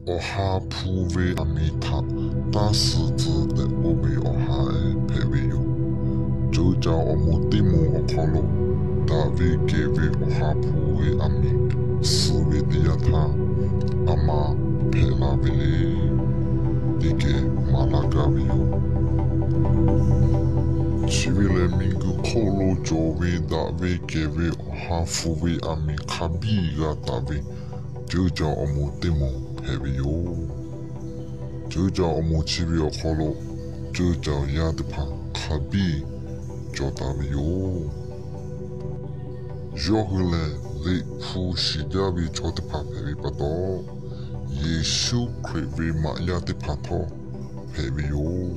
Awˬ ha hpu ve aˬ miˍ htaꞈ taˇ suh tcuh tehꞈ k'oˆ ve awˬ ha ehˉ hpehꞈ ve yoˬ. Ceuˇ caˬ awˬ moˍ teˇ moˍ awˬ hk'aw lo daꞈ ve kehˬ ve Awˬ ha hpu ve aˬ miˍ suh ve teˇ yanˇ htaˇ, a ma hpehꞈ la ve le. Teˇ geh maˍ laˇ gaˇ ve yoˬ. Chi ve lehˬ, miˬguiˬ hk'oˆ lo cawˬ ve daꞈ ve kehˬ ve Awˬ ha hpu ve aˬ miˍ hk'a biˇ g'a taˍ ve ceuˇ caˬ awˬ moˍ teˇ moˍ hpehꞈ ve yoˬ. Ceuˇ caˬ awˬ moˍ chi ve awˬ hk'aw lo ceuˇ caˬ yaˇ teˇ hpaˍ hk'a biˇ cawˬ taˍ ve yoˬ. Yawˇ hui lehˬ, Liꞈ hpu shiˍ jaˇ ve chaw teˇ hpaˍ hpehꞈ ve pa taw, Yeˍsuˆ Hkriꞈ ve maꞈ yaˇ teˇ hpaˍ htawˇ hpehꞈ ve yoˬ.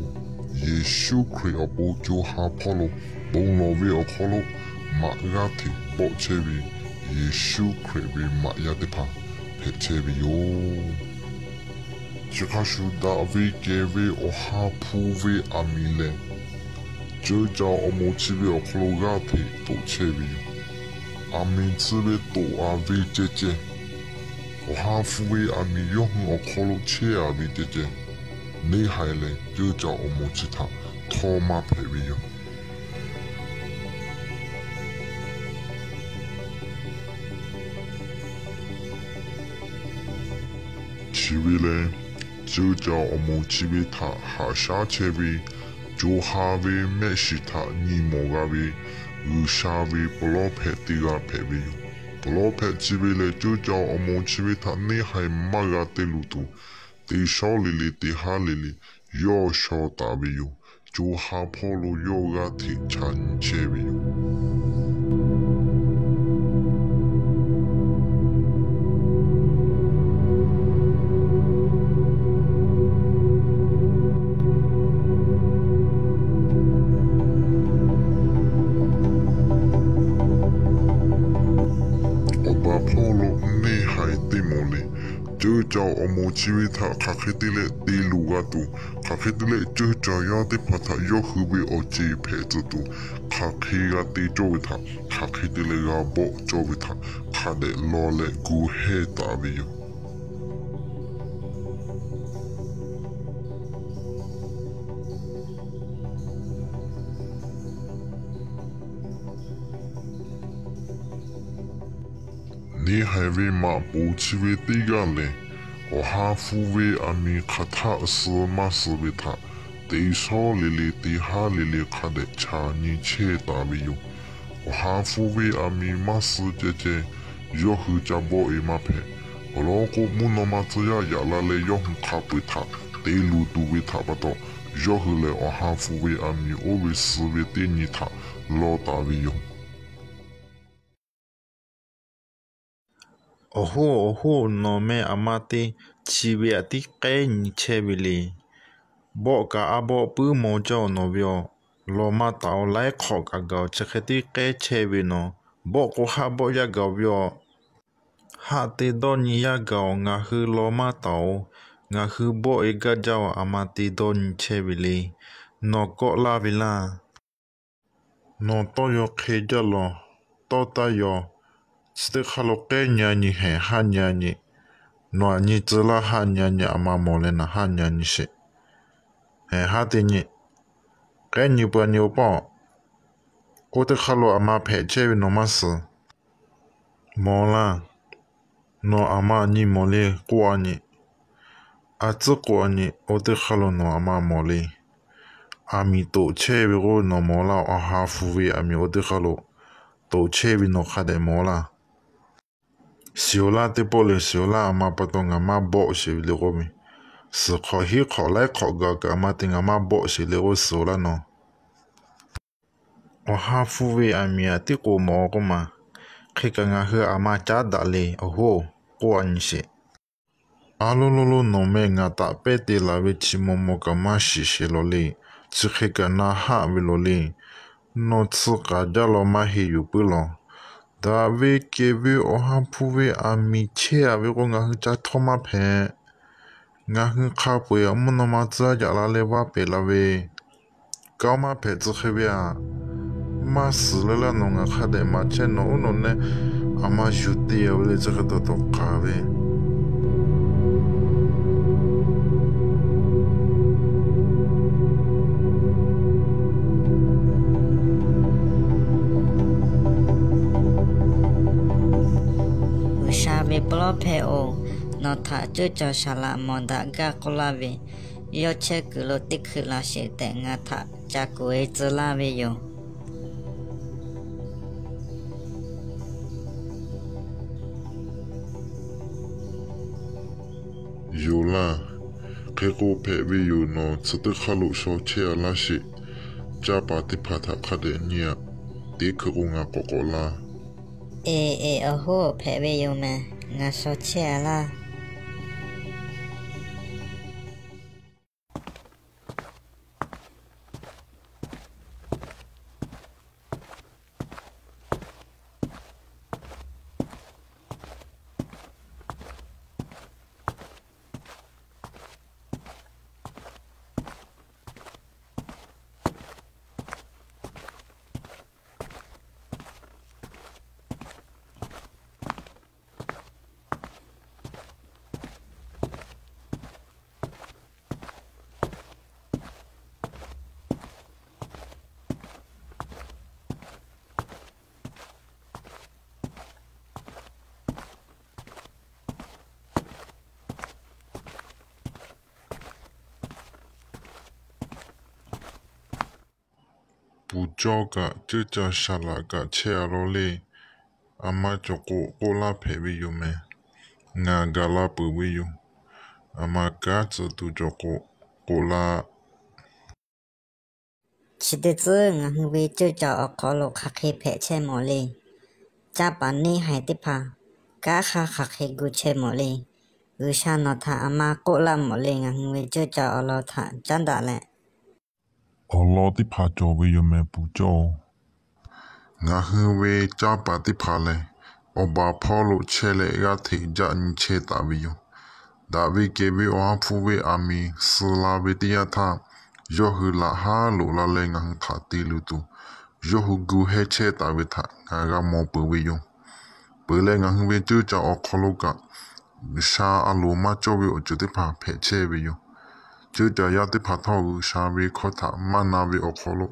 Yeˍsuˆ Hkriꞈ awˬ pon co ha hpawˇ lo ponˬ lawˬ ve awˬ hk'aw lo maꞈ g'aˇ hteꞈ bawˆ chehˇ ve Yeˍsuˆ Hkriꞈ ve maꞈ yaˇ teˇ hpaˍ hpehꞈ chehˇ ve yoˬ. Chi hk'a shuˍ, daꞈ ve kehˬ ve Awˬ ha hpu ve aˬ miˍ lehˬ, ceuˇ caˬ awˬ moˍ chi ve awˬ hk'aw lo g'aˇ hteꞈ toꞈ chehˇ ve yoˬ. Aˬ miˍ chi ve toꞈ a ve ceh ceh, Awˬ ha hpu ve aˬ miˍ yawˇ hui awˬ hk'aw lo chehˇ a ve ceh ceh, neˇ haiˬ lehˬ ceuˇ caˬ awˬ moˍ chi htaꞈ htawˇ maˇ hpehꞈ ve yoˬ. Chi ve lehˬ, ceuˇ caˬ awˬ moˍ chi ve htaꞈ haꞈ shaˉ chehˇ ve, co ha ve mehˆ shiˍ htaꞈ nyi mawˬ g'a ve G'uiˬsha ve pawˬ lawˉ hpehꞈ teˇ g'aˇ hpehꞈ ve yoˬ. Pawˬ lawˉ hpehꞈ chi ve lehˬ, ceuˇ caˬ awˬ moˍ chi ve htaꞈ neˇ haiˬ maˇ g'a te luˬ tuˬ, teˇ shawˉ le le teˇ haˉ le le yawˇ shaw taˍ ve yoˬ. Co ha hpawˇ lo yawˇ g'aˇ hteꞈ chaꞈ nyi chehˇ ve yoˬ. Awˬ pa hpawˇ lo neˇ haiˬ teˇ mawˬ le. Ceuˇ caˬ awˬ moˍ chi ve htaꞈ hk'aˬ hk'e te leh te luˬ g'a tuˬ, hk'aˬ hk'e te leh ceuˇ caˬ yaˇ teˇ hpaˍ htaꞈ yawˇ hui ve awˬ ceˬ hpehꞈ tcuh tuˬ, hk'aˬ hk'e g'a te cawˇ ve htaꞈ, hk'aˬ hk'e te leh g'a bawˆ cawˇ ve htaꞈ hk'a dehꞈ law leh gu hehˇ taˍ ve yoˬ. Neˇ haiˬ ve maꞈ poˍ chi ve teˇ g'aˇ lehˬ, Awˬ ha hpu ve aˬ miˍ hk'aˬ htaˆ suh maˇ suh ve htaꞈ teˇ shawˉ le le teˇ haˉ le le hk'a dehꞈ chaꞈ nyi chehˇ taˍ ve yoˬ. Awˬ ha hpu ve aˬ miˍ maˇ suh ceh ceh, yawˇ hui ca bawˆ e maˇ hpehꞈ. Awˬ lawn k'o, mvuhˇ naw ma tcuh yaˇ yaꞈ la leh yawˇ hui hk'a peu-eˬ htaꞈ te luˬ tuˬ ve htaꞈ pa taw, yawˇ hui lehˬ Awˬ ha hpu ve aˬ miˍ oˇ ve suh ve teˇ nyi htaꞈ law taˍ ve yoˬ. Awˬ hoˉ, awˬ hoˉ, nawˬ meh aˬ ma te chi ve aꞈ tiˉ k'ehˉ nyi chehˇ ve le. Bawˆ kaꞈ a bawˆ puiˉ maw jaˇ-oˬ nawˬ ve aˬ. Law maˇ taˍ-oˬ, laiˉ hk'awꞈ kaꞈ gaˬ-oˬ, chi hk'e tiˉ k'ehˉ chehˇ ve nawˬ. Bawˆ k'o haˆ bawˆ yaˇ gaˬ ve aˬ. Haˆ te dawˇ nyi yaˇ gaˬ-oˬ, ngaˬ hui law maˇ taˍ-oˬ. Ngaˬ hui bawˆ e gaˇ jaˇ-oˬ, aˬ ma te dawˇ nyi chehˇ ve le. Nawˬ kawˆ laˇ ve laˇ. Nawˬ tawˇ yaw hk'e jaˇ lawˬ, tawˇ taˇ yaw. Chi teˇ hk'aˇ lo k'ehˉ nyi-a nyi, hehˍ haˉ nyi-a nyi. Nawˬ aꞈ nyi tcuh laˇ, haˉ nyi-a nyi, aˬ ma mawˬ leh naˬ haˉ nyi-a nyi sheˍ. Hehˍ haˉ te nyi. K'ehˉ nyi peuˬ-a nyi-o paˆ. Oˇ teˇ hk'aˇ lo aˬ ma hpehꞈ chehˇ ve nawˬ maˇ suh. Mawˬ laˇ. Nawˬ aˬ ma nyi mawˬ le k'oˆ-a nyi. A tcuhˉ k'oˆ-a nyi, oˇ teˇ hk'aˇ lo nawˬ aˬ ma mawˬ le. Aˬ miˍ toꞈ chehˇ ve k'o nawˬ mawˬ laˇ, Awˬ ha hpu ve aˬ miˍ oˇ teˇ hk'aˇ lo toꞈ chehˇ ve nawˬ hk'a dehꞈ mawˬ laˇ. Shiˍ-oˬ laˇ teˇ pawˆ le, shiˍ-oˬ laˇ, aˬ ma pa taw ngaˬ maˇ bawˆ sheˍ ve le k'oˆ ve. Suhˍ hk'awꞈ hiˉ hk'awꞈ laiˉ hk'awꞈ gaˬ kaꞈ aˬ ma te ngaˬ maˇ bawˆ sheˍ le k'oˆ, shiˍ-oˬ laˇ nawˬ. Awˬ ha hpu ve aˬ miˍ aꞈ tiˉ k'oˍ mawˬ k'oˆ ma. Hk'e kaꞈ ngaˬ hui aˬ ma caˉ daꞈ le, awˬ hoˉ, k'oˆ-a nyi sheˍ. A lo lo lo, nawˬ meh ngaˬ taꞈ pehˇ te laˬ ve chi maw maw kaꞈ maˇ shiˍ sheˍ lawˬ le. Chi hk'e kaꞈ na haˆ ve lawˬ le. Nawˬ tsuh k'aˍ jaˇ law maˇ heˆ yuˬ puiˉ lawˬ. Daꞈ ve kehˬ ve Awˬ ha hpu ve aˬ miˍ chehˇ-a ve k'o ngaˬ hui ca htawˇ maˇ hpehꞈ. Ngaˬ hui hk'a peu-eˬ mvuhˇ naw ma tcuhˉ yaꞈ la leh vaˇ pehˍ la ve, kaꞈ maˇ hpehꞈ tcuh hk'e ve aꞈ. Maˇ suhˍ leh laˇ, nawˬ ngaˬ hk'a dehꞈ maˍ chehˇ, nawˬ uˉ nawˬ nehˇ aˬ ma yuˬ te-a ve le, chi hk'e taw taw k'aˍ ve. Hpehꞈ-oˬ, nawˬ htaꞈ ceuˇ caˬ saˍ laꞈ mawˬ daꞈ gaˇ k'oˆ laˇ ve, yawˇ chehˇ kuiˬ lo teˇ hkui laꞈ sheˍ tehꞈ ngaˬ htaꞈ ca kuˬ e tcuh laˇ ve yoˬ. Yoˬ laˇ. Hk'e k'o hpehꞈ ve yoˬ. Nawˬ tcuh teˇ hk'aˇ lo shaw chehˇ a laˇ sheˍ. Caˇ paˍ teˇ hpaˍ htaꞈ hk'a dehꞈ nyi-aꞈ. Teˇ hkui k'o ngaˬ k'awꞈ k'awꞈ la. Eˍ eˍ, awˬ hoˉ, hpehꞈ ve yoˬ mehˬ. Ngaˬ shaw chehˇ a laˇ. Puˍ cawˇ kaꞈ ceuˇ caˬ saˍ laꞈ kaꞈ chehˇ a law le. A ma cawˬ k'o k'oˆ laˇ hpehꞈ ve yoˬ mehˬ. Ngaˬ gaˬ la peuˬ ve yoˬ. A ma kanˉ tcuh tuˬ cawˬ k'o k'oˆ laˇ. Chi teˇ tcuhˉ ngaˬ hui ve ceuˇ caˬ awˬ hk'aw lo hk'aˬ hk'e hpehꞈ chehˇ mawˬ le. Caˇ paˍ neˇ haiˬ teˇ hpaˍ kanˉ hk'aˇ hk'aˬ hk'e gu chehˇ mawˬ le. G'uiˬsha nawˬ htaꞈ a ma k'oˆ laˇ mawˬ le, ngaˬ hui ve ceuˇ caˬ awˬ lawn htaꞈ caˉ daꞈ leh, awˬ lawn teˇ hpaˍ cawˬ ve yoˬ mehˬ puˍ cawˇ-oˬ. Ngaˬ hui ve caˇ paˍ teˇ hpaˍ lehˬ, awˬ baˬ hpawˇ lo chehˇ leh g'aˇ hteꞈ jaˆ nyi chehˇ taˍ ve yoˬ. Daꞈ ve kehˬ ve Awˬ ha hpu ve aˬ miˍ suh la ve teˇ yanˇ htaˇ, yawˇ hui laꞈ haˉ loꞈ la leh ngaˬ hui htaꞈ te luˬ tuˬ, yawˇ hui gu hehˇ chehˇ taˍ ve htaꞈ ngaˬ g'a mawˬ peuˬ ve yoˬ. Peuˬ leh ngaˬ hui ve ceuˇ caˬ awˬ hk'aw lo kaꞈ, G'uiˬsha a loˍ maˇ cawˇ ve awˬ ceuˬ teˇ hpaˍ hpehꞈ chehˇ ve yoˬ. Ceuˇ caˬ yaˇ teˇ hpaˍ htawˇ G'uiˬsha ve hkawˇ htaꞈ maˇ na ve awˬ hk'aw lo,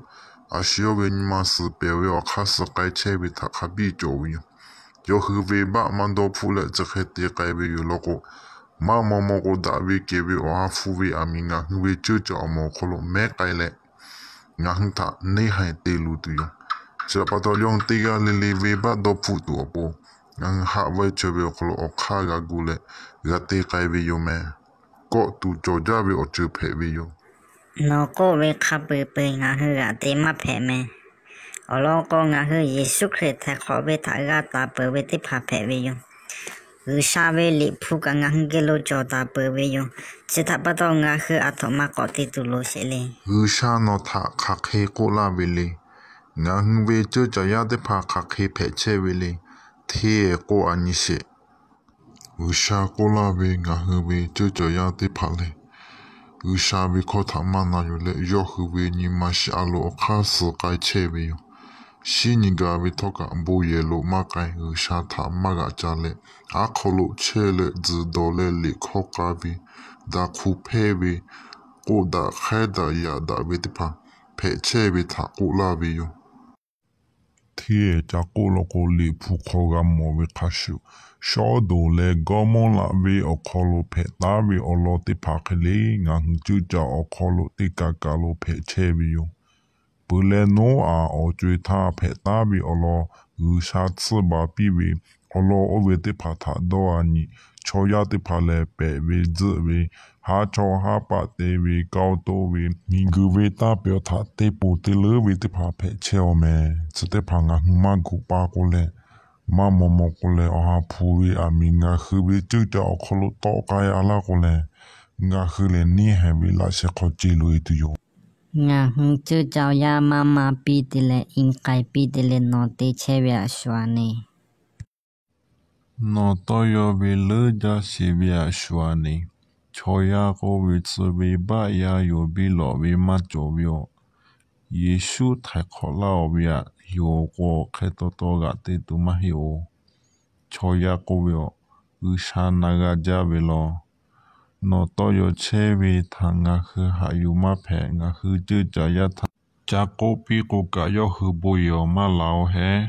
a shu yawˇ ve nyi ma suhˍ pehˬ ve awˬ hk'aˇ suh k'ai chehˇ ve htaꞈ hk'a biˇ cawˬ ve yoˬ. Yawˇ hui venˇbaˆ maˇ dawˇ hpfuhˆ leh chi hk'e te k'ai ve yoˬ law k'o, maˇ maw maw k'o, daꞈ ve kehˬ ve Awˬ ha hpu ve aˬ miˍ ngaˬ hui ve ceuˇ caˬ awˬ moˍ awˬ hk'aw lo mehˉ k'ai leh, ngaˬ hui htaꞈ neˇ haiˬ te luˬ tuˬ yoˬ. Chi htaꞈ pa taw, yawˇ hui teˇ g'aˇ le le venˇbaˆ dawˇ hpfuhˆ tuˬ awˬ pon, ngaˬ hui haꞈ veuˆ chaweh ve awˬ hk'aw lo awˬ hk'aˇ g'a gu leh g'a te k'ai ve yoˬ mehˬ. Kawˆ tuˬ cawˬ jaˇ ve awˬ ceuˬ hpehꞈ ve yoˬ. Nawˬ k'oˆ ve hk'a peu-eˬ peu-eˬ ngaˬ hui g'aꞈ te maˇ hpehꞈ mehˬ. Awˬ lawn k'o, ngaˬ hui Yeˍsuˆ Hkriꞈ htaiˍ hk'awꞈ ve htaꞈ g'a taˍ peuˬ ve teˇ hpaˍ hpehꞈ ve yoˬ. G'uiˬsha ve Liꞈ hpu kaꞈ ngaˬ hui geh lo cawˬ taˍ peuˬ ve yoˬ. Chi htaꞈ pa taw, ngaˬ hui aˬ htoꞈ ma k'awꞈ te tuˬ loˍ sheˍ le. G'uiˬsha nawˬ htaꞈ hk'aˬ hk'e k'oˆ laˇ ve le. Ngaˬ hui ve ceuˇ caˬ yaˇ teˇ hpaˍ hk'aˬ hk'e hpehꞈ chehˇ ve le. Hteˇ k'oˆ a nyi sheˍ. G'uiˬsha k'oˆ laˇ ve, ngaˬ hui ve ceuˇ caˬ yaˇ teˇ hpaˍ lehˬ, G'uiˬsha ve hkawˇ htaꞈ maˇ na yuˬ leh, yawˇ hui ve nyi ma shiˍ a loˍ awˬ hk'aˇ suh k'ai chehˇ ve yoˬ. Shinˉ nyi ga ve htawˇ kaꞈ bon yehˬ lo maˇ k'ai, G'uiˬsha htaꞈ maˇ g'aꞈ ca leh, aˉ hk'aw lo chehˇ leh tzuhˬ dawˬ leh liꞈ hkawˇ k'a ve, daꞈ hk'u hpehˇ ve, k'oˆ daꞈ hk'ehˉ daꞈ yaꞈ daꞈ ve teˇ hpaˍ hpehꞈ chehˇ ve htaꞈ k'oˆ laˇ ve yoˬ. Hteˇ ca k'oˆ law k'o, Liꞈ hpu hk'aw g'a mawˬ ve hk'a shuˍ, Sawˉdonˍ leh Gawˇmawˇraꞈ venˇ awˬ hk'aw lo hpehꞈ taˉ ve awˬ lawn teˇ hpaˍ hk'e le, ngaˬ hui ceuˇ caˬ awˬ hk'aw lo teˇ kaˬ kaˬ lo hpehꞈ chehˇ ve yoˬ. Peuˬ leh, Noˉaꞈ awˬ co-e htaˇ hpehꞈ taˉ ve awˬ lawn G'uiˬsha tsuhˇ baˬ piˇ ve awˬ lawn oˇ ve teˇ hpaˍ htaꞈ dawˇ a nyi. Chaw yaˇ teˇ hpaˍ lehˬ, pehꞈ ve tzuhˆ ve, haˉ chawˇ haˉ paˆ te ve, kawˇ toˆ ve, miˬguiˬ ve taˇ pehˬ awˬ htaꞈ te ponˬ te leuˉ ve teˇ hpaˍ hpehꞈ chehˇ-aˬ mehˬ. Chi teˇ hpaˍ ngaˬ hui maˇ gu pa k'o leh, maˇ maw maw k'o leh, Awˬ ha hpu ve aˬ miˍ ngaˬ hui ve ceuˇ caˬ awˬ hk'aw lo tawˆ k'ai a laˇ k'o leh, ngaˬ hui lehˬ neˇ haiˬ ve laꞈ sheh hk'aw ce loꞈ-e tuˬ yoˬ. Ngaˬ hui ceuˇ caˬ yaˇ maˇ maˇ piˇ te leh, iˉ k'ai piˇ te leh nawˬ te chehˇ ve a shu aꞈ ne. Nawˬ tawˇ yaw ve leuˉ jaˇ sheˍ ve a shu aꞈ ne. Chaw yaˇ k'oˆ ve tcuh ve baˆ yaˇ yonˍ biˇ lawꞈ ve maˇ cawˬ ve yoˬ. Yeˍsuˆ htaiˍ hk'awꞈ laˇ-oˬ ve aꞈ yoˬ k'o, hk'e taw taw g'aꞈ te tuˬ maˇ heˆ-oˬ. Chaw yaˇ k'oˆ ve aꞈ, G'uiˬsha na g'a jaˇ ve law. Nawˬ tawˇ yaw chehˇ ve htaꞈ ngaˬ hui haꞈ yuˬ maˇ hpehꞈ. Ngaˬ hui ceuˇ caˬ yaˇ htaꞈ ca k'oˆ piˇ k'o kaꞈ, yawˇ hui bon yehˬ awˬ maˇ laˬ-oˬ hehˉ.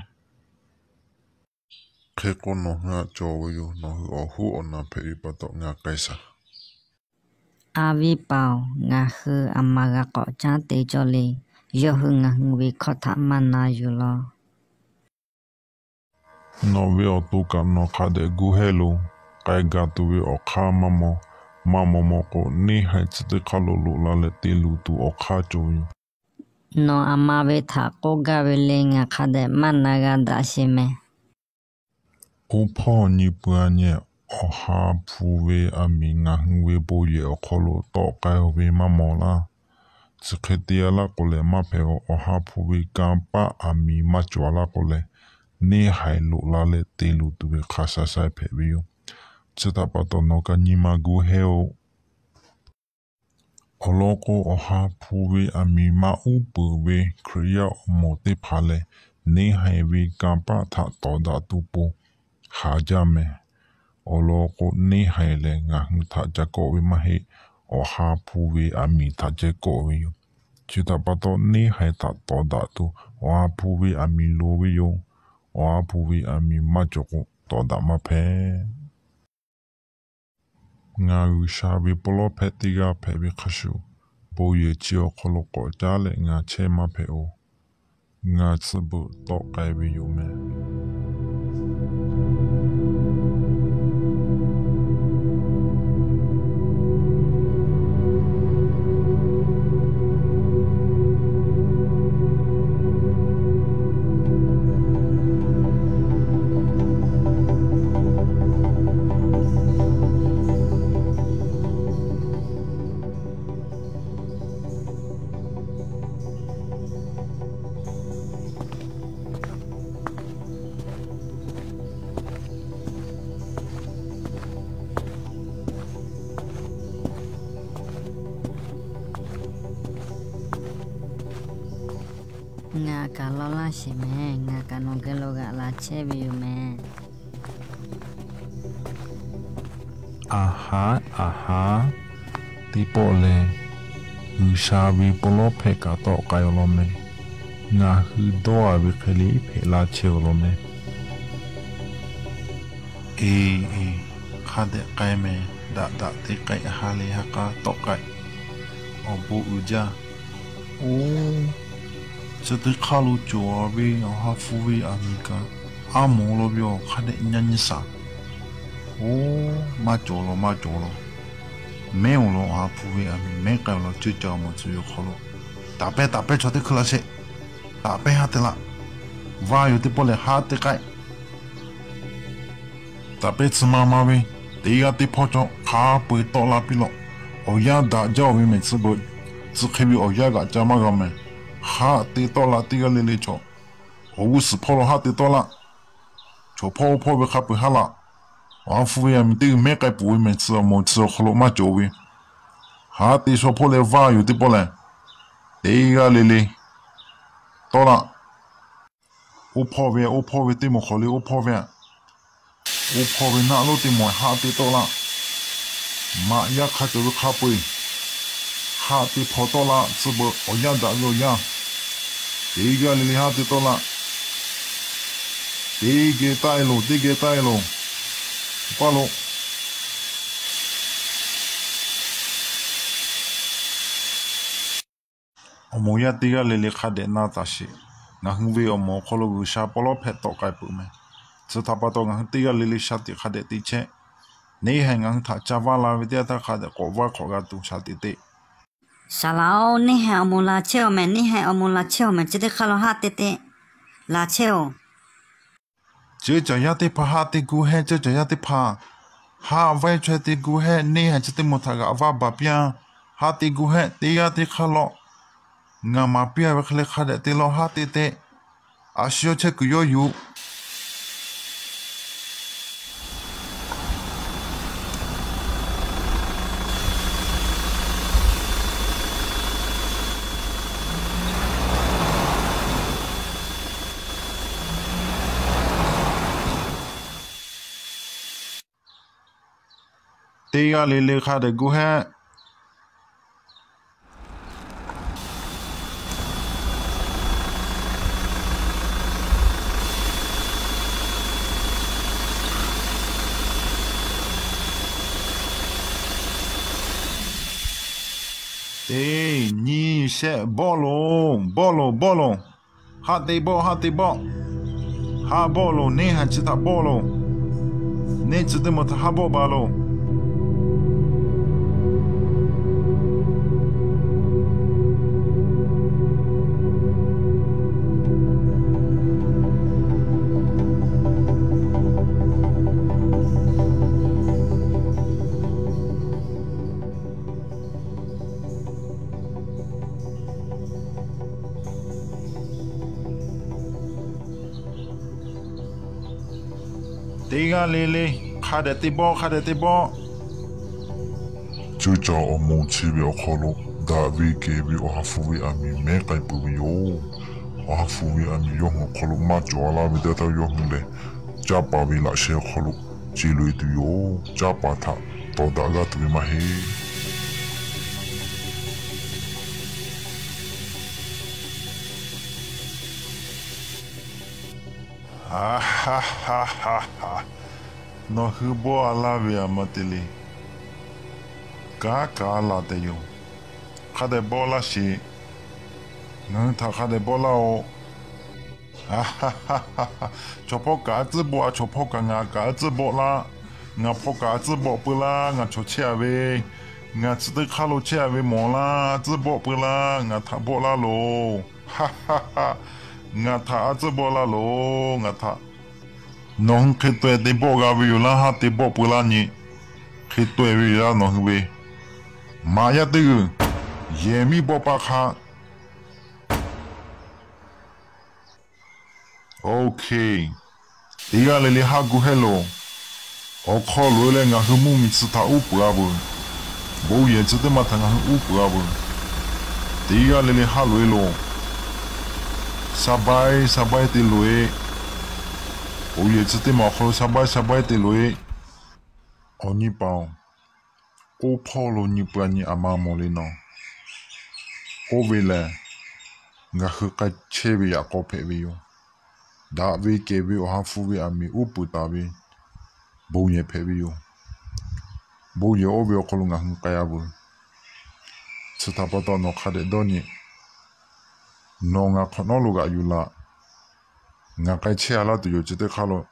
hk'e k'o nawˬ hui aꞈ cawˬ ve yoˬ. Nawˬ hui awˬ hoˉ awˬ naˬ hpehꞈ ve pa taw ngaˬ k'ai shaˍ. A viˉ paˍ-oˬ, ngaˬ hui aˬ ma g'a k'awꞈ caˉ te cawˇ le. Yawˇ hui ngaˬ hui ve hkawˇ htaꞈ maˇ na yuˬ law. Nawˬ ve awˬ to kaꞈ nawˬ hk'a dehꞈ gu hehˇ loˬ. K'ai gaˬ tuˬ ve awˬ hk'aˇ maˇ maw. Maˇ maw maw k'o, neˇ haiˬ chi teˇ hk'aˇ lo loꞈ la leh te luˬ tuˬ awˬ hk'aˇ cawˬ ve yoˬ. Nawˬ aˬ ma ve htaꞈ k'oˆ gaˇ ve le, ngaˬ hk'a dehꞈ maˇ na g'a daꞈ sheˍ mehˍ. Oˇ hpawˇ nyi peuˬ-a nyi, awˬ ha hpu ve aˬ miˍ ngaˬ hui ve bon yehˬ awˬ hk'aw lo tawˆ k'ai-o ve maˇ mawˬ laˇ. Chi hk'e te-a laˇ k'o lehˬ, maˇ hpehꞈ-oˬ. Awˬ ha hpu ve kanˇ paˆ aˬ miˍ maˇ cawˬ-a laˇ k'o lehˬ, neˇ haiˬ loꞈ la leh te luˬ tuˬ ve hk'a sha sha hpehꞈ ve yoˬ. Chi htaꞈ pa taw nawˬ kaꞈ nyi ma gu hehˇ-oˬ. Awˬ lawn k'o, awˬ ha hpu ve aˬ miˍ maˇ uˉ peunˍ ve Hkriꞈ yaˇ awˬ moˍ teˇ hpaˍ lehˬ, neˇ haiˬ ve kanˇ paˆ htaꞈ tawˍ daꞈ tuˬ pon haˍ jaˇ mehˍ. Awˬ lawn k'o, neˇ haiˬ lehˬ ngaˬ hui htaꞈ ca kawˆ ve maˇ heˆ. Awˬ ha hpu ve aˬ miˍ htaꞈ ceh kawˆ ve yoˬ. Chi htaꞈ pa taw, neˇ haiˬ htaꞈ tawˍ daꞈ tuˬ awˬ ha hpu ve aˬ miˍ loˍ ve yoˬ. Awˬ ha hpu ve aˬ miˍ maˇ cawˬ k'o, tawˍ daꞈ maˇ hpehꞈ. Ngaˬ G'uiˬsha ve pawˇ lawˉ hpehꞈ teˇ g'aˇ hpehꞈ ve hk'a shuˍ, bon yehˬ chi awˬ hk'aw lo k'awꞈ caˉ leh ngaˬ chehˇ maˇ hpehꞈ-oˬ. Ngaˬ tsuhˇ beuꞈ tawˆ k'ai ve yoˬ mehˍ. Ngaˬ kaꞈ law laˇ sheˍ mehˍ. Ngaˬ kaꞈ nawˬ geh lo g'aꞈ laˬ chehˇ ve yoˬ mehˍ. Aˬ haˉ, aˬ haˉ, teˇ pawˆ lehˬ, G'uiˬsha ve pawˇ lawˉ hpehꞈ kaꞈ tawˆ k'ai-oˬ law mehˍ. Ngaˬ hui dawˇ-a ve hk'e le hpehꞈ la chehˇ-oˬ law mehˍ. Eˬ, eˬ, hk'a dehꞈ k'ai mehˍ. Daꞈ daꞈ te k'ai, ha lehˬ ha k'a tawˆ k'ai. Awˬ bon uiˍ jaˇ. Oˬ, chi teˇ hk'aˇ lo cawˬ ve awˬ ha hpu ve aˬ miˍ kaꞈ, aˉ mawˬ law ve awˬ hk'a dehꞈ nyi nyi shaˍ. Oˬ, maˇ cawˬ law, maˇ cawˬ law. Mehˉ-oˬ law, awˬ ha hpu ve aˬ miˍ mehˉ k'ai-oˬ law. Ceuˇ caˬ awˬ moˍ tcuh ve awˬ hk'aw lo, taˍ pehˇ, taˍ pehˇ, chaw teˇ hkui laˇ sheˍ. Taˍ pehˇ, haˉ te laˇ. Vaˇ yoˬ teˇ pawˆ lehˬ haˉ te k'ai. Taˍ pehˇ, tsuhˇ ma ma ve, teˇ g'aˇ teˇ hpawˇ cawˬ hk'a peu-eˬ tawˆ la piˇ law. Awˬ yanˇ daꞈ jaˇ-oˬ ve mehˍ tcuh beuꞈ. Tcuh hk'e ve awˬ yanˇ g'aꞈ ca maˇ g'a mehˍ. Haˉ te tawˆ la teˇ g'aˇ le le chaw. Awˬ g'uˇ suhˍ hpawˇ lo haˉ te tawˆ laˇ. Chaw hpawˇ oˇ hpawˇ ve hk'a peu-eˬ haˉ laˇ. Awˬ ha hpu ve aˬ miˍ teˇ g'uiˬ mehˉ k'ai peuˬ ve mehˍ tcuh awˬ moˍ tcuh awˬ hk'aw lo maˇ cawˬ ve. Haˉ te shaw hpawˇ leh vaˇ yoˬ teˇ pawˆ lehˬ, teˇ g'aˇ le le tawˆ laˇ. Oˇ hpawˇ ve, oˇ hpawˇ ve teˇ moˍ hk'awꞈ le oˇ hpawˇ ve, oˇ hpawˇ ve naˆ lonˉ teˇ moˍ haˉ te tawˆ laˇ. Maꞈ yaˇ hk'a cawˬ ve hk'a peu-eˬ haˉ te hpaw tawˆ laˇ. Tcuh beuꞈ awˬ yanˇ daꞈ ve awˬ yanˇ, teˇ g'aˇ le le haˉ te tawˆ laˇ. Teˇ geh taˆ-e loˬ, teˇ geh taˆ-e loˬ. Paˇ lo awˬ moˍ yaˇ teˇ g'aˇ le le hk'a dehꞈ na taˍ sheˍ. Ngaˬ hui ve awˬ moˍ awˬ hk'aw lo G'uiˬsha pawˇ lawˉ hpehꞈ tawˆ k'ai peuˬ mehˍ. Chi htaꞈ pa taw ngaˬ hui teˇ g'aˇ le le shaˍ tiꞈ hk'a dehꞈ te chehˇ. Neˇ haiˬ ngaˬ hui htaꞈ ca vaˇ la ve teˇ yanˇ htaˇ hk'a dehꞈ k'awꞈ vaˇ hk'awꞈ g'a tuˬ shaˍ tiꞈ te. Saˍ laꞈ-oˬ, neˇ haiˬ awˬ moˍ laˬ chehˇ-oˬ mehˍ, neˇ haiˬ awˬ moˍ laˬ chehˇ-oˬ mehˍ, chi teˇ hk'aˇ lo haˉ te te laˬ chehˇ-oˬ. Ceuˇ caˬ yaˇ teˇ hpaˍ haˉ te gu hehˆ, ceuˇ caˬ yaˇ teˇ hpaˍ haˉ vaˇ chaweh te gu hehˆ, neˇ haiˬ chi teˇ moˍ htaꞈ g'aꞈ vaˇ baˬ piˇ-a. Haˉ te gu hehˆ, teˇ g'aˇ teˇ hk'aˇ law. Ngaˬ maˍ piˇ-a ve hk'e le hk'a dehꞈ te law, haˉ te te. A shu yawˇ chehˇ kuiˬ yawˇ yuˬ. Teˇ g'aˇ le le hk'a dehꞈ gu hehˆ. Teˇ nyi shehˆ, bawˆ loˬ, bawˆ loˬ, bawˆ loˬ. Haˆ te bawˆ, haˆ te bawˆ. Haˆ bawˆ loˬ, neˇ haiˬ chi htaꞈ bawˆ loˬ. Neˇ chi teˇ maˬ htaꞈ haˆ bawˆ baˬ loˬ. Teˇ g'aˇ le le, hk'a dehꞈ te bawˆ, hk'a dehꞈ te bawˆ. Ceuˇ caˬ awˬ moˍ chi ve awˬ hk'aw lo daꞈ ve kehˬ ve Awˬ ha hpu ve aˬ miˍ mehˉ k'ai peuˬ ve yoˬ. Awˬ ha hpu ve aˬ miˍ yawˇ hui awˬ hk'aw lo maˇ cawˬ a laˇ ve teˇ g'aˇ htaˇ, yawˇ hui lehˬ caˇ paˍ ve laꞈ sheh awˬ hk'aw lo ce loꞈ e tuˬ yoˬ. Caˇ paˍ htaꞈ tawˍ daꞈ g'aˇ tuˬ ve maˇ heˆ. Nawˬ hui bawˆ a laˇ ve aˬ ma te le. Kanˉ kaꞈ laˬ tehꞈ yoˬ. Hk'a dehꞈ bawˆ laˇ sheˍ. Ngaˬ hui htaꞈ hk'a dehꞈ bawˆ laˇ-oˆ. Chaw hpawˇ kaꞈ a tcuhˉ bawˆ a, chaw hpawˇ kaꞈ ngaˬ kaꞈ a tcuhˉ bawˆ laˇ. Ngaˬ hpawˇ kaꞈ a tcuhˉ bawˆ peuˬ laˇ. Ngaˬ chaw chehˇ a ve, ngaˬ chi teˇ hk'aˇ lo chehˇ a ve mawˬ laˇ, a tcuhˉ bawˆ peuˬ laˇ. Ngaˬ htaꞈ bawˆ laˇ loˬ. Ngaˬ htaꞈ a tcuhˉ bawˆ laˇ loˬ. Ngaˬ htaꞈ. Nawˬ hui hk'e taweh te bawˆ g'a ve yoˬ laˇ, haˆ te bawˆ peuˬ laˇ nyi. Hk'e taweh ve yoˬ laˇ nawˬ hui ve. Maꞈ yaˇ teˇ g'uiˬ, yehˬ miˉ bawˆ paˆ hk'a. Oˇ hk'e, teˇ g'aˇ le le haˆ gu hehˇ loˬ. Awˬ hk'aw loꞈ-e leh ngaˬ hui mvuhˇ miˬ chi htaꞈ uˉ peunˍ a veuˬ. Bon yehˬ chi teˇ maˬ htaꞈ ngaˬ hui uˉ peunˍ a veuˬ. Teˇ g'aˇ le le haˆ loꞈ-e loˬ. Sha baiˉ sha baiˉ te loꞈ-e. Bon yehˬ chi teˇ maˬ awˬ hk'aw lo sha baiˉ sha baiˉ te loꞈ-e. Awˬ nyi paˍ-oˬ, oˇ hpawˇ lo nyi peuˬ a nyi aˬ ma mawˬ le nawˬ. Oˇ ve lehˬ, ngaˬ hui k'ai chehˇ ve yaꞈ k'aw hpehꞈ ve yoˬ. Daꞈ ve kehˬ ve Awˬ ha hpu ve aˬ miˍ uˉ peunˍ taˍ ve bon yehˬ hpehꞈ ve yoˬ. Bon yehˬ oˇ ve awˬ hk'aw lo ngaˬ hui k'ai a veuˬ. Chi htaꞈ pa taw nawˬ hk'a dehꞈ dawˇ nyi. Nawˬ ngaˬ hk'awꞈ nawˉ lo g'aꞈ yuˬ laꞈ. Ngaˬ k'ai chehˇ a laˇ tuˬ yoˬ. Chi teˇ hk'aˇ lo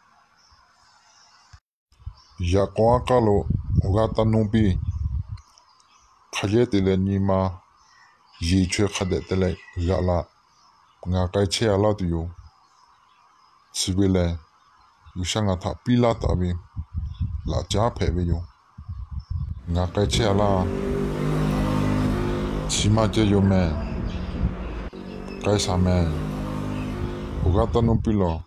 yaꞈ k'aw aˉ k'aˉ lo awˬ g'aˇ taˇ nuˇ piˇ. Hk'a yehˉ te leh nyi ma yeˬ chaweh hk'a dehꞈ te leh g'aꞈ laꞈ. Ngaˬ k'ai chehˇ a laˇ tuˬ yoˬ. Chi ve lehˬ, G'uiˬsha ngaˬ htaꞈ piˇ laˇ taˍ ve laꞈ caˉ hpehꞈ ve yoˬ. Ngaˬ k'ai chehˇ a laˇ. Chi maˇ ceh yoˬ mehˍ. K'ai shaˍ mehˍ. Awˬ g'aˇ taˇ nuˇ piˇ lawˬ.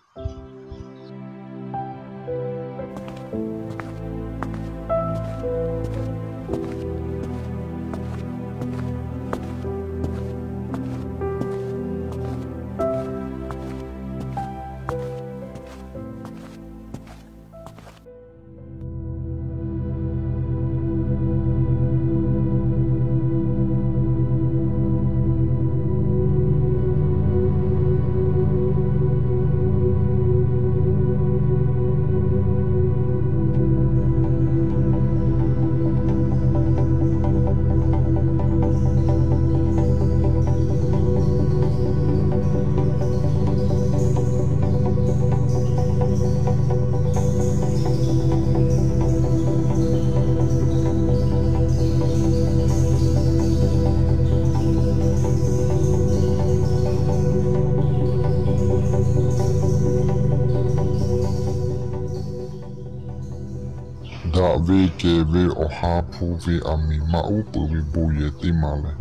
Daꞈ ve kehˬ ve Awˬ ha hpu ve aˬ miˍ maˇ uˉ peunˍ ve bon yehˬ teˇ maˬ lehˬ,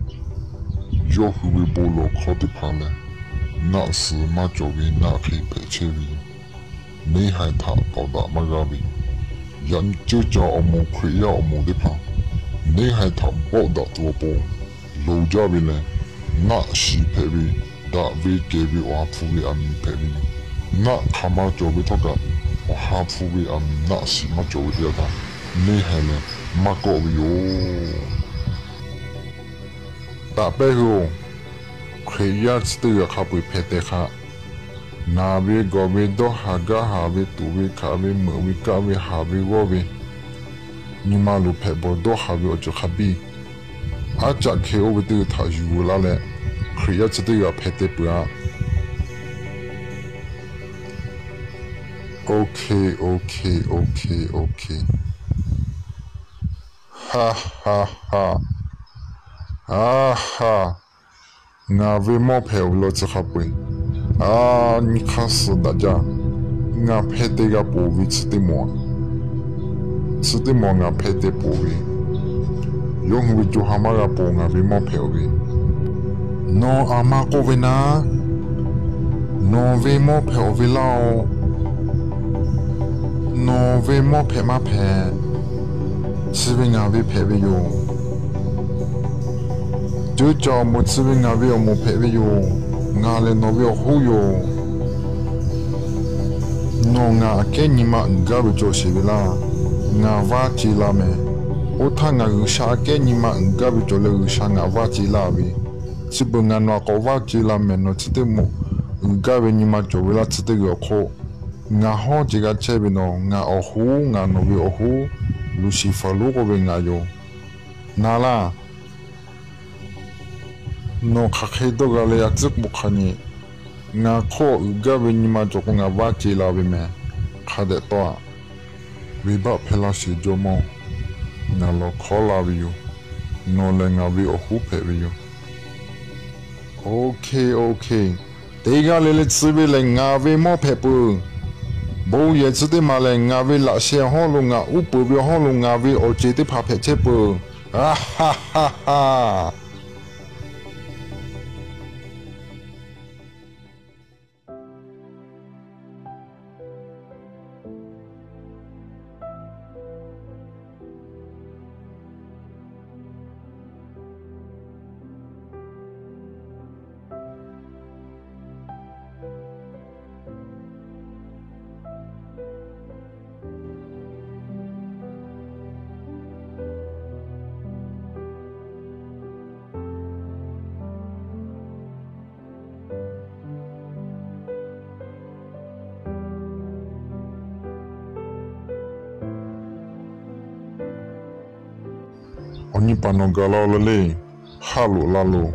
yawˇ hui ve bon lawˬ hkawˇ teˇ hpaˍ lehˬ, naˆ suhˍ maˇ cawˬ ve naˆ hk'e hpehꞈ chehˇ ve yoˬ. Neˇ haiˬ htaꞈ tawˍ daꞈ maˇ g'a ve yoˬ. Yaꞈ nyi ceuˇ caˬ awˬ moˍ Hkriꞈ yaˇ awˬ moˍ teˇ hpaˍ, neˇ haiˬ htaꞈ bawˆ daꞈ tuˬ awˬ pon loˍ jaˇ ve lehˬ, naˆ shiˍ hpehꞈ ve, daꞈ ve kehˬ ve Awˬ ha hpu ve aˬ miˍ hpehꞈ ve yoˬ. Naˆ hk'aˬ ma cawˬ ve htawˇ kaꞈ, Awˬ ha hpu ve aˬ miˍ naˆ shiˍ maˇ cawˬ ve teˇ yanˇ htaˇ, neˇ haiˬ lehˬ maˇ kawˆ ve yoˬ. Taꞈ pehˇ hui-oˬ, Hkriꞈ yaˇ chi teˇ g'aˇ hk'a peu-eˬ hpehꞈ teh hk'a, naˬ ve gawˬ ve dawˇ haˍ gaˇ haˍ ve tuˍ ve hkaꞈ ve meuꞈ ve kaˆ ve haˍ ve g'awˇ ve, nyi ma luˬ hpehꞈ bawˬ dawˇ haˍ ve awˬ ceuˬ hk'a biˇ, Aˉ caꞈ hkeh oˇ ve teˇ g'uiˬ htaꞈ yuˬ laˇ leh, Hkriꞈ yaˇ chi teˇ g'aˇ hpeh te peuˬ-aꞈ. Okay, okay, okay, okay. Ha ha ha. Aˉ ha. Ngaˬ ve mawˇ hpehꞈ-oˬ ve law chi hk'a peu-eˬ, a, nyi hk'aˇ suh daꞈ jaˇ. Ngaˬ hpeh te g'a ponˬ ve chi teˇ maˬ, chi teˇ maˬ ngaˬ hpeh te ponˬ ve, yawˇ hui ve co ha maˇ g'a ponˬ ngaˬ ve mawˇ hpehꞈ-oˬ ve. Nawˬ aˬ ma k'oˆ ve naˉ, nawˬ ve mawˇ hpehꞈ-oˬ ve laˇ-oˬ. Nawˬ ve mawˇ hpehꞈ maˇ hpehꞈ, chi ve ngaˬ ve hpehꞈ ve yoˬ. Ceuˇ caˬ awˬ moˍ chi ve ngaˬ ve awˬ moˍ hpehꞈ ve yoˬ. Ngaˬ lehˬ nawˬ ve awˬ hoˉ yoˬ. Nawˬ ngaˬ aꞈ kehˉ nyi ma uiˍ gaˇ ve cawˬ sheˍ ve laˇ. Ngaˬ vaˇ ce la mehˍ. Oˇ htaˇ ngaˬ G'uiˬsha aꞈ kehˉ nyi ma uiˍ gaˇ ve cawˬ leh G'uiˬsha ngaˬ vaˇ ce laˇ ve, chi beuꞈ ngaˬ nawˬ aꞈ k'awꞈ vaˇ ce la mehˍ. Nawˬ chi teˇ moˍ uiˍ gaˇ ve nyi ma cawˬ ve laˇ chi teˇ g'uiˬ awˬ hk'oˆ, ngaˬ hawˉ ce g'a chehˇ ve nawˬ ngaˬ awˬ hoˉ, ngaˬ nawˬ ve awˬ hoˉ, Luˍsiˍfaˍ lonˉ k'oˆ ve ngaˬ yoˬ. Na laˇ. Nawˬ hk'aˬ hk'e dawˇ g'a leh a tcuhˉ k'o hk'a nyi, ngaˬ hk'oˆ uiˍ gaˇ ve nyi ma cawˬ k'o ngaˬ vaˇ ce la ve mehˍ. Hk'a dehꞈ tawˇ-aꞈ. Venˇbaˆ hpehˇ laˇ sheˍ jawˇmawˇ. Ngaˬ lawˬ hkawˉ la ve yoˬ. Nawˬ lehˬ ngaˬ ve awˬ hoˉ hpehꞈ ve yoˬ. Okay, okay. Teˇ g'aˇ le le chi ve lehˬ ngaˬ ve mawˇ hpehꞈ peuˬ. Bon yehˬ chi teˇ maˬ lehˬ ngaˬ ve laꞈ sheh awˬ hawˉ lo ngaˬ uˉ peunˍ ve awˬ hawˉ lo ngaˬ ve awˬ ceˬ teˇ hpaˍ hpehꞈ chehˇ peuˬ. A ha ha ha. Awˬ nyi paˍ nawˬ gaˬ la la le, haˆ loꞈ la loˬ.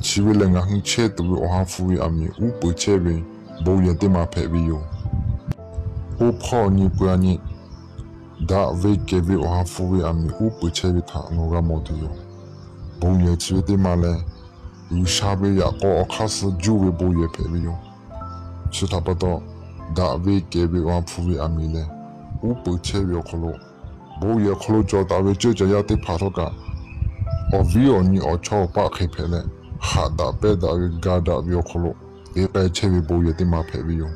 Chi ve lehˬ ngaˬ hui chehˇ tuˬ ve awˬ ha hpu ve aˬ miˍ uˉ peunˍ chehˇ ve bon yehˬ teˇ maˬ hpehꞈ ve yoˬ. Oˇ hpawˇ nyi peuˬ a nyi, daꞈ ve kehˬ ve awˬ ha hpu ve aˬ miˍ uˉ peunˍ chehˇ ve htaꞈ nawˬ g'a mawˬ tuˬ yoˬ. Bon yehˬ chi ve teˇ maˬ lehˬ, G'uiˬsha ve yaꞈ k'aw awˬ hk'aˇ suh juˇ ve bon yehˬ hpehꞈ ve yoˬ. Chi htaꞈ pa taw, daꞈ ve kehˬ ve awˬ ha hpu ve aˬ miˍ lehˬ, uˉ peunˍ chehˇ ve awˬ hk'aw lo, bon yehˬ awˬ hk'aw lo cawˬ taˍ ve ceuˇ caˬ yaˇ teˇ hpaˍ htawˇ kaꞈ, awˬ viˉ awˬ nyi awˬ chawˇ awˬ paˆ hk'e hpehꞈ leh, haꞈ daꞈ pehnˇ daꞈ ve ga daꞈ ve awˬ hk'aw lo te k'ai chehˇ ve bon yehˬ teˇ maˬ hpehꞈ ve yoˬ.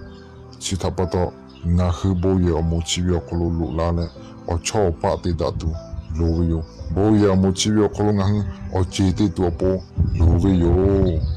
Chi htaꞈ pa taw, ngaˬ hui bon yehˬ awˬ moˍ chi ve awˬ hk'aw lo loꞈ la leh, awˬ chawˇ awˬ paˆ te daꞈ tuˬ loˍ ve yoˬ. Bon yehˬ awˬ moˍ chi ve awˬ hk'aw lo ngaˬ hui awˬ ceˬ te tuˬ awˬ pon loˍ ve yoˬ.